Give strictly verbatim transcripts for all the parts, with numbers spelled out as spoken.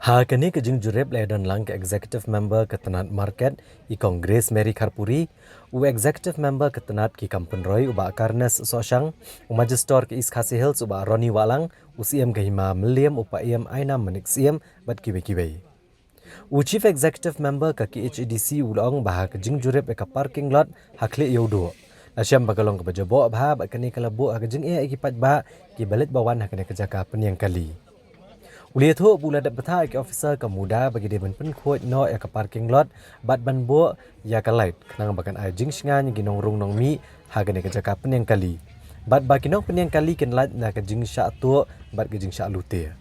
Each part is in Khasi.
Ha kane ka jingjurip la ïadon lang ka Executive Member ka tnat Market, i Kong Grace Mary Kharpuri, u Executive Member ka tnat ki kam pynroi, u Bah Carnes Sohshang, u Magistrate ka East Khasi Hills, u Bah Ronnie Wahlang, u Syiem ka Hima Mylliem, u Paiem Ainam Manik Syiem, bad kiwei kiwei. U Chief Executive Member ka K H A D C u la ong ba ha ka jingjurip ïa ka parking lot ha Khlieh Ïewduh, la shem ba ka long kaba jaboh bha bad kane ka la buh ha ka jingeh ïa ki paidbah kiba leit ba wan ha kane ka jaka pynïeng kali. U la ïathuh ba u la dep bthah ïa ki officer ka MUDA ba ki dei ban pynkhuid noh ïa ka parking lot bad ban buh ïa ka light khnang ba kan ai jingshngain ïa ki nongrung nongmih ha kane ka jaka pynïeng kali, bad ba ki nongpynïeng kali kin lait na ka jingshah tuh bad ka jingshah lute.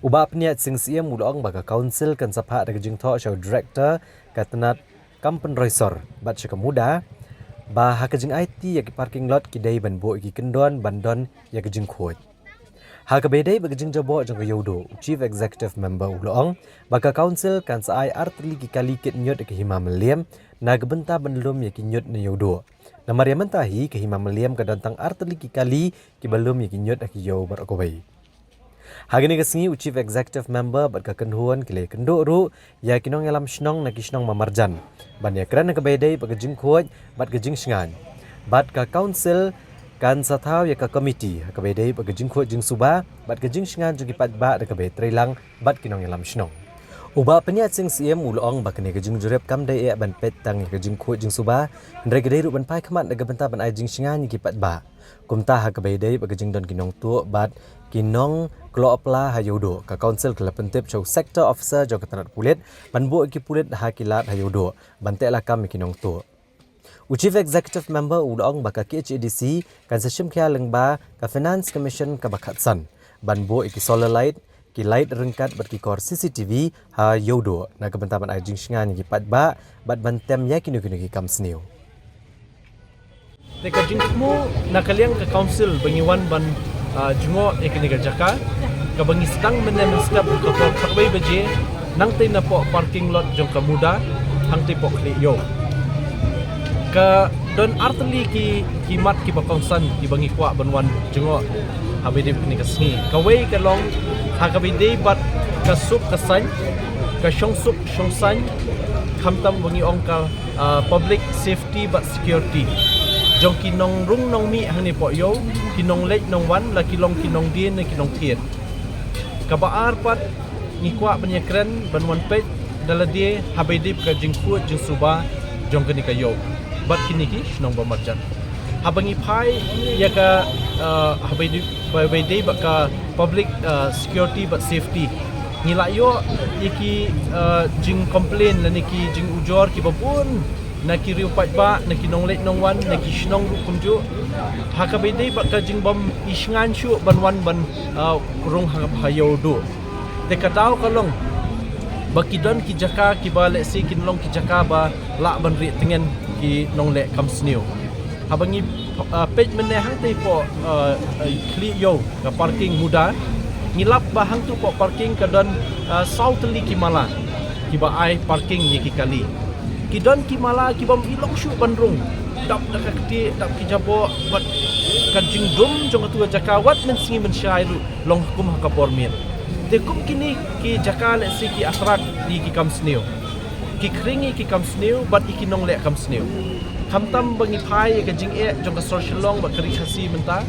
U Bah Pynïaid Sing Syiem u la ong ba ka Council kan sa phah da ka jingthoh sha u Director ka tnat kam pynroi sor bad sha ka MUDA ba ha ka jingaiti ïa ki parking lot ki dei ban buh ïa ki kyndon ban don ïa ka jingkhuid. Ha kaba ïadei bad ka jingjaboh jong ka Ïewduh, u Chief Executive Member u la ong ba ka Council kan sa ai ar tylli ki kali kit ñiut ïa ka Hima Mylliem na ka bynta ban lum ïa ki ñiut na Ïewduh. Namar ïa mynta hi ka Hima Mylliem ka don tang ar tylli ki kali kiba lum ïa ki ñiut ha ki ïew baroh kawei. Ha kane ka sngi u Chief Executive Member bad ka kynhun ki la ïakynduh ruh ïa ki nongïalam shnong na ki shnong ba marjan ban ïakren ha kaba ïadei bad ka jingkhuid bad ka jingshngaiñ. Bad ka Council kan sa thaw ïa ka komiti ha kaba ïadei bad ka jingkhuid jingsuba bad ka jingshngaiñ jong ki paidbah da kaba ïatreilang bad ki nongïalam shnong. U Bah Pynïaid Sing Syiem u la ong ba kane ka jingjurip kam dei eh ban peit tang ïa ka jingkhuid jingsuba, hynrei ka dei ruh ban phai khmat na ka bynta ban ai jingshngaiñ ïa ki paidbah. Kumta ha kaba ïadei bad ka jingdon ki nongtuh bad ki nongkloh pla ha Ïewduh, ka Council ka la pyntip sha u Sector Officer jong ka tnat pulit ban buh ïa ki pulit ha ki lad ha Ïewduh ban teh lakam ïa ki nongtuh. U Chief Executive Member u la ong ba ka K H A D C kan sa shim khia lyngba ka Finance Commission kaba khatsan ban buh ïa ki solar light, ki light ryngkat bad ki kor C C T V ha Ïewduh na ka bynta ban ai jingshngaiñ ïa ki paidbah bad ban tem ïa kino kino ki kam sniew. Te ka jingthmu na ka liang ka Council ba ngi wan ban, ah, jngoh ïa kane ka jaka kaba ngi sdang mynne mynstep ka por khatwei baje, nangtei napoh parking lot jong ka MUDA hangtei poh Khlieh Ïew. Ka don ar tylli ki, ki mat kiba kongsan kiba ngi kwah ban wan jngoh ha kaba ïadei bad kane ka sngi. Kawei ka long ha kaba ïadei bad ka suk ka saiñ, ka shongsuk shongsaiñ, khamtam ba ngi ong ka, ah, public safety bad security jong ki nongrung nongmih hangne poh ïew, ki nongleit nongwan, la ki long ki nongdie ne ki nongthied. Kaba ar pat ngi kwah ban ïakren ban wan peit da lade ha kaba ïadei bad ka jingkhuid jingsuba jong kane ka ïew bad kine ki shnong ba marjan. Haba ngi phai ïa ka, ah, ha kaba ïadei, ha kaba ïadei bad ka public, ah, security bad safety, ngi la ïoh ïa ki, ah, jingcomplain lane ki jingujor kiba bun na ki riew paidbah, na ki nongleit nongwan, na ki shnong ruh kumjuh ha kaba ïadei bad ka jingbym ishngaiñ shuh ban wan ban, ah, rung ha, ha Ïewduh. Te ka daw ka long ba ki don ki jaka kiba lehse kin long ki jaka ba lah ban rieh tngen ki nongleh kam sniew. Haba ngi, ah, peit mynne hangtei poh, ah, ah, Khlieh Ïew ka parking MUDA, ngi lap ba hangtu poh parking ka don, ah, saw tylli ki mala kiba ai parking ïa ki kali. Ki don ki mala kibym i long shuh ban rung, dap da ka ktieh, dap ki jaboh, bad ka jingdum jong katu ka jaka wat mynsngi mynshai ruh long kum ha ka por miet. Te kum kine ki jaka lehse ki attract ïa ki kam sniew, ki khring ïa ki kam sniew bad ïa ki nongleh kam sniew. Khamtam ba ngi phai ïa ka jingeh jong ka sor Shillong bad ka ri Khasi mynta ha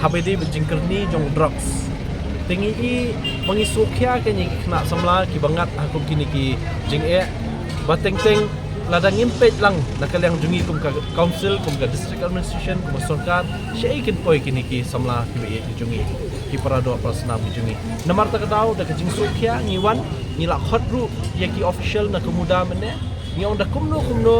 kaba ïadei bad jingkyrni jong drugs. Te ngi i ba ngi sngewkhia kein ïa ki khynnah samla kiba ngat ha kum kine ki jingeh, ba teng teng lada ngim peit lang na ka liang jong ngi kum ka Council, kum ka District Administration, kum ka sorkar, shaei kin poi kine ki samla kiba ïeit ki jong ngi, ki para doh para snam ki jong ngi. Namar kata ka daw da ka jingsngewkhia ngi wan, ngi la khot ruh ïa ki official na ka MUDA mynne, ngi ong da kumno kumno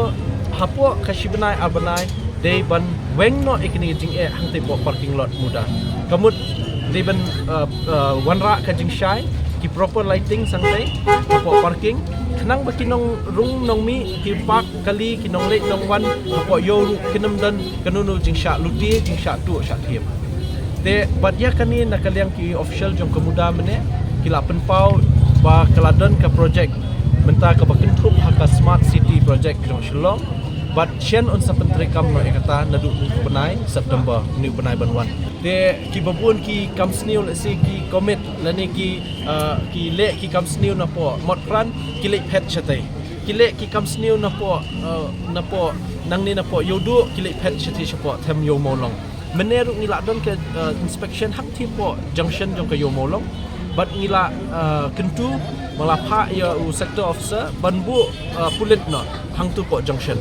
hapoh ka shi bnai ar bnai dei ban weng noh ïa kine ki jingeh hangtei poh parking lot MUDA. Ka mut dei ban, uh, uh, wanrah ka jingshai, ki proper lighting sangtei hapoh parking, khnang ba ki nongrung nongmih, ki park kali, ki nongleit nongwan hapoh ïew ruh kin ym don kano kano jingshah lute, jingshah tuh shah thiem. Te bad ïa kane na ka liang ki official jong ka MUDA mynne ki la pynpaw ba ka la don ka project mynta kaba kynthup ha ka Smart City Project jong Shillong, Bad shen un sa pyntreikam noh ïa kata naduh u bnai September, une u bnai ban wan. Te kiba bun ki kam sniew lehse ki commit lane ki, uh, ki leh ki kam sniew napoh Motphran ki leit phet shatei. Ki leh ki kam sniew napoh, uh, napoh nangne napoh Ïewduh ki leit phet shatei shapoh Them Ïew Mawlong. Mynne ruh ngi la don ka, uh, inspection hangtei hapoh junction jong ka Ïew Mawlong. Bad ngi la, uh, kyntu, ba la phah ïa u sector officer ban buh, uh, pulit noh hangtei hapoh junction.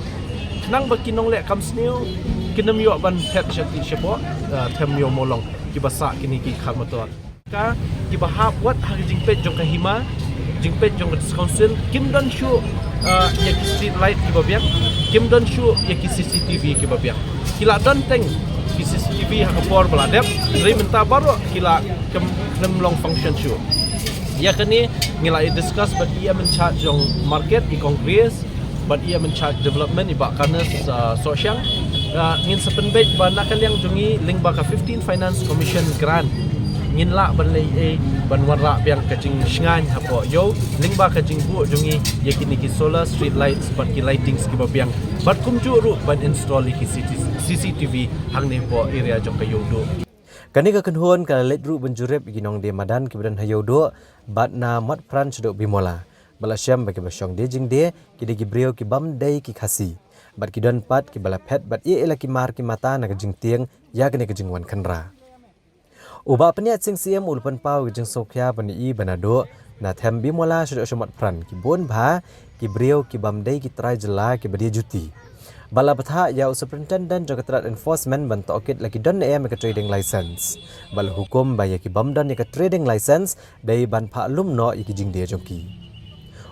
Khnang ba ki nongleh kam sniew kin ym ïoh ban phet shatei shapoh, uh, Them Ïew Mawlong kiba sah kine ki car motor. Ka kiba hap wat ha ka jingpeit jong ka hima, jingpeit jong ka council, kim don shuh, uh, ïa ki street light kiba biang, kim don shuh ïa ki C C T V kiba biang. Ki la don teng ki C C T V ha ka por ba la dep, hynrei mynta baroh ki la khlem, khlem long function shuh. Ïa kane ngi la ïa discuss bad i M in charge jong market, i Kong Grace, bad i M in charge development, i Bah Kanes, uh, Sohshiang. Uh, ngin sa pynbeit ba na ka liang jong ngi lyngba ka fifteen Finance Commission grant ngin lah ban leh ei, ban wanrah biang ka jingshngaiñ hapoh Ïew lyngba ka jingbuh jong ngi ïa kine ki solar street lights bad ki lightings kiba biang. Bad kumjuh ruh ban install ïa ki C C T V hangne hapoh area jong ka Ïewduh. Kane ka kynhun ka la leit ruh ban jurip ïa ki nongdie madan kiba don ha Ïewduh bad na Motphran shaduh Bimula. Ba la shem ba kiba shong die jingdie ki dei ki briew ki bym dei ki Khasi. Bad ki don pat kiba la phet bad ïeh ïa la ki mar ki mata na ka jingtieng ïa kane ka jingwan khynra. U Bah Pynïaid Sing Syiem u la pynpaw ka jingsngewkhia ban ïohi ba naduh na Them Bimula shaduh sha Motphran ki bun bha ki briew ki bym dei ki trai jylla kiba die juti. Ba la bthah ïa u Superintendent jong ka Trade Enforcement ban tohkit la ki don ne em ïa ka trading license. Ba la hukum ba ïa ki bym don ïa ka trading license dei ban phah lum noh ïa ki jingdie jong ki.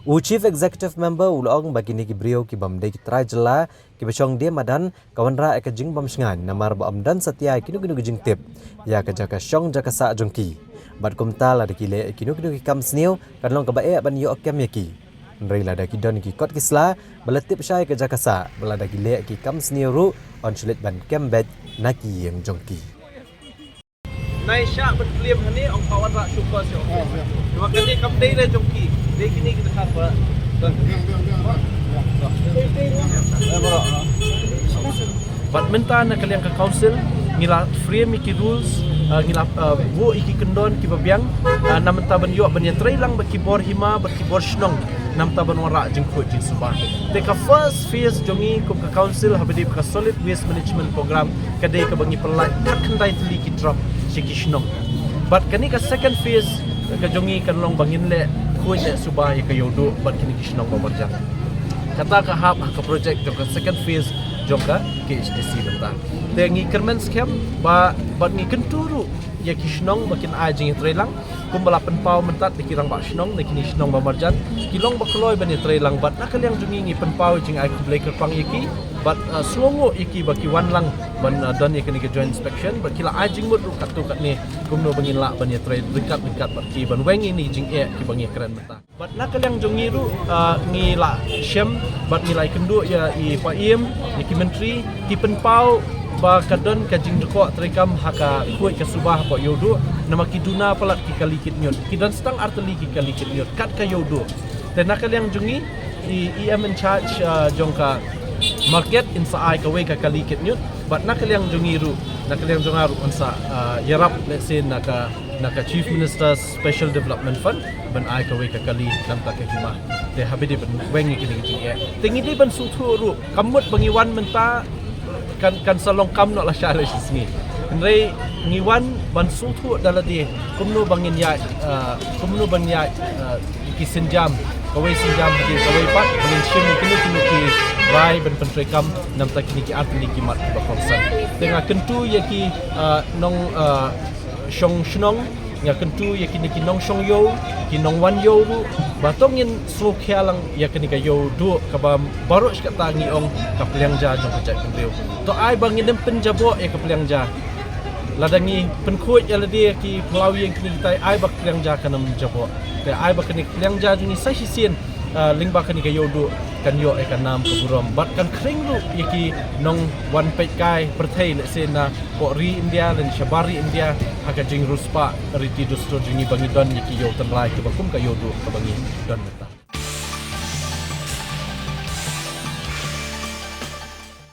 U Chief Executive Member u la ong ba kine ki briew ki bym dei ki trai jylla kiba shong die madan ka wanrah ïa ka jingbymshngaiñ namar ba ym don satia ïa kino kino ki jingtip ïa ka jaka shong jaka sah jong ki. Bad kumta lada ki leh ïa kino kino ki kam sniew kan long kaba eh ban ïoh kem ïa ki. Hynrei lada ki don ki kot ki sla ba la tip shai ka jaka sah, ba lada ki leh ki kam sniew ruh yn shu leit ban kem beit na ki ïing jong ki. Nai shah ban claim hane ong pawan rak shu ko sio. Dua kane kam dei re jong ki. Dei kini kita khat ba. Bad mynta na ka liang ka council ngi la frame ïa ki rules, uh, ngi la, uh, buh ïa ki kyndon kiba biang, uh, na mynta ban ïoh ban ïatreilang bad ki bor hima bad ki bor shnong na mynta ban wanrah jingkhuid jingsuba. Te ka first phase jong ngi kum ka council haba dei ka solid waste management program ka dei kaba ngi pynlait khatkhyndai tylli ki truck sha ki shnong. Bad kane ka second phase ka jong ngi kan long ba ngin leh khuid leh suba ïa ka Ïewduh bad kine ki shnong ba marjan. Kata ka hap ha ka project jong ka second phase jong ka K H D C mynta. Te ngi kyrmen skhem ba bad ngi kyntu ruh ïa ki shnong ba kin ai jingïatreilang kumba la pynpaw mynta da ki rangbah shnong da kine shnong ba marjan ki long ba kloi ban ïatreilang bad na ka liang jong ngi ngi pynpaw jingai khublei kyrpang ïa ki bad, uh, sngewnguh ïa ki ba ki wan lang ban, uh, don ïa kane ka joint inspection bad ki la ai jingmut ruh katto katne kumno ba ngin lah ban ïatrei ryngkat ryngkat bad ki ban weng ïa kine ki jingeh kiba ngi kren mynta. Bad na ka liang jong ngi ruh, ah, ngi la shem bad ngi la ïakynduh ïa i Paiem, ïa ki myntri, ki pynpaw ba ka don ka jingdkoh treikam ha ka khuid ka suba hapoh Ïewduh, namar ki duna palat ki kali kit ñiut. Ki don stang artylli ki kali kit ñiut kat ka Ïewduh. Te na ka liang jong ngi i, i M in charge, ah, jong ka market in sa ai kawei ka kali kit ñiut bad na ka liang jong ngi ruh, na ka liang jong nga ruh yn sa, ah, ïarap lehse na ka na ka Chief Minister's Special Development Fund ban ai kawei ka kali na bynta ka hima. Te haba dei ban weng ïa kine ki jingeh te ngi dei ban sngewthuh ruh kam mut ba ngi wan mynta kan, kan sa long kam noh lashai lashisngi. Hynrei ngi wan ban sngewthuh da lade kumno ba ngin ïaid, ah, kumno ban ïaid, ah, ki sienjam, kawei sienjam hadien kawei pat ba ngin shim ïa kine kine ki rai ban pyntreikam na bynta kine ki artylli ki mat kiba kongsan. Te nga kyntu ïa ki, ah, nong, ah, shong shnong, nga kyntu ïa kine ki nongshong ïew, ki nongwan ïew ruh ba to ngin sngewkhia lang ïa kane ka Ïewduh kaba baroh shi katta ngi ong ka pliang ja jong ka jaitbynriew. To ai ba ngin ym pynjaboh ïa ka pliang ja. Lada ngi pynkhuid ïa lade ki phyllaw ïing kine kitai ai ba ka pliang ja kan ym jaboh. Te ai ba kane ka pliang ja jong ngi sa shisien, ah, lyngba kane ka Ïewduh kan ïoh ïa ka nam ka burom bad kan khring ruh ïa ki nongwan peit kai pyrthei lehse na poh ri India lane shabar ri India ha ka jingriewspah riti dustur jong ngi ba ngi don ïa ki ïew tynrai kiba kum ka Ïewduh kaba ngi don mynta.